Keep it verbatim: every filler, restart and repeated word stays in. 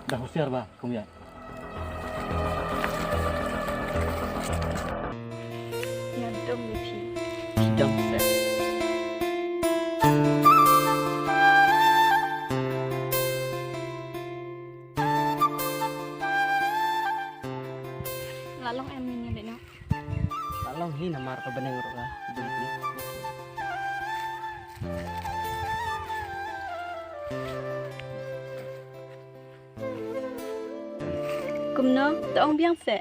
Da husiar ba kum ïa. Nga dom ïa phi. Phi dom sa. La long em ngin ïa leh noh. La long hi namar ka bneng ruh ka dum phi. Kumno, to ong biang se,